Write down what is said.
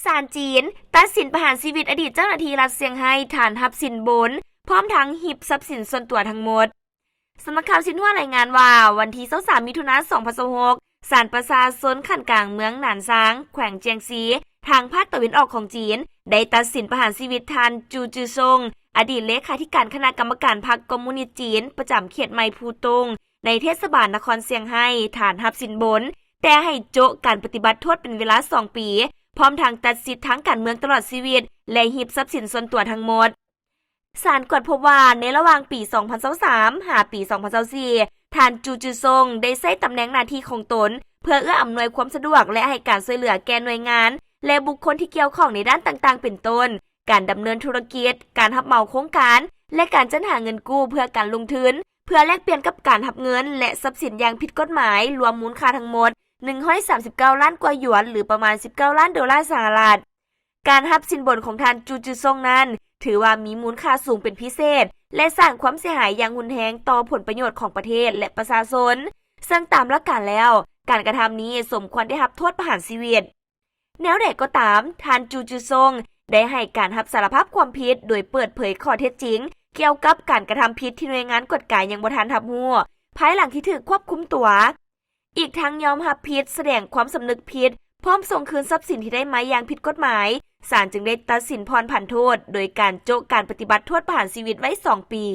ສານຈີນຕັດສິນປະຫານຊີວິດອະດີດເຈົ້າໜ້າທີ່ລັດຊຽງໄຮ້ ຖານຮັບສິນບົນ ພ້ອມທັງຮິບຊັບສິນສ່ວນຕົວທັງໝົດ. ສຳນັກຂ່າວຊິນຫົວລາຍງານວ່າ ວັນທີຊາວສາມ ມິຖຸນາ ສອງພັນຊາວຫົກ ສານປະຊາຊົນຂັ້ນກາງເມືອງໜານຊາງ ແຂວງຈຽງຊີ ທາງພາກຕາເວັນອອກຂອງຈີນ ໄດ້ຕັດສິນປະຫານຊີວິດທ່ານ ຈູ ຈື່ຊົງ ອະດີດເລຂາທິການຄະນະກຳມະການພັກຄອມມູນິດຈີນ ປະຈຳເຂດໃໝ່ພູຕຸງ ໃນເທດສະບານນະຄອນຊຽງໄຮ້ ຖານຮັບສິນບົນ ແຕ່ໃຫ້ໂຈະການປະຕິບັດໂທດເປັນເວລາສອງປີ ພ້ອມທັງຕັດສິດທາງການເມືອງຕະຫຼອດຊີວິດ ແລະ ຮິບຊັບສິນສ່ວນຕົວທັງໝົດ. ສານກວດພົບວ່າ ໃນລະຫວ່າງປີສອງພັນຊາວສາມ ຫາປີສອງພັນຊາວສີ່ ທ່ານ ຈູ ຈື່ຊົງ ໄດ້ໃຊ້ຕຳແໜ່ງໜ້າທີ່ຂອງຕົນ ເພື່ອເອື້ອອຳນວຍຄວາມສະດວກ ແລະ ໃຫ້ການຊ່ວຍເຫຼືອແກ່ໜ່ວຍງານ ແລະ ບຸກຄົນທີ່ກ່ຽວຂ້ອງໃນດ້ານຕ່າງໆ ເປັນຕົ້ນ ການດຳເນີນທຸລະກິດ, ການຮັບເໝົາໂຄງການ ແລະ ການຈັດຫາເງິນກູ້ເພື່ອການລົງທຶນ ເພື່ອແລກປ່ຽນກັບການຮັບເງິນ ແລະ ຊັບສິນຢ່າງຜິດກົດໝາຍ ລວມມູນຄ່າທັງໝົດ ໜຶ່ງຮ້ອຍສາມສິບເກົ້າລ້ານກວ່າຢວນ ຫຼື ປະມານ ສິບເກົ້າລ້ານໂດລາສະຫະລັດ. ການຮັບສິນບົນຂອງທ່ານ ຈູ ຈື່ຊົງ ນັ້ນ ຖືວ່າມີມູນຄ່າສູງເປັນພິເສດ ແລະ ສ້າງຄວາມເສຍຫາຍຢ່າງຮຸນແຮງຕໍ່ຜົນປະໂຫຍດຂອງປະເທດ ແລະ ປະຊາຊົນ, ເຊິ່ງຕາມຫຼັກການແລ້ວ ການກະທຳນີ້ສົມຄວນໄດ້ຮັບໂທດປະຫານຊີວິດ. ແນວໃດກໍຕາມ, ທ່ານ ຈູ ຈື່ຊົງ ໄດ້ໃຫ້ການຮັບສາລະພາບຄວາມຜິດ ໂດຍເປີດເຜີຍຂໍ້ເທັດຈິງກ່ຽວກັບການກະທຳຜິດທີ່ໜ່ວຍງານກວດກາຍັງບໍ່ທັນຮັບຮູ້ ພາຍຫຼັງທີ່ຖືກຄວບຄຸມຕົວ. ອີກທັງຍອມຮັບຜິດ, ສະແດງຄວາມສຳນຶກຜິດ, ພ້ອມສົ່ງຄືນຊັບສິນທີ່ໄດ້ມາຢ່າງຜິດກົດໝາຍ, ສານຈຶ່ງໄດ້ຕັດສິນຜ່ອນຜັນໂທດ ໂດຍການໂຈະການປະຕິບັດໂທດປະຫານຊີວິດໄວ້ສອງປີ.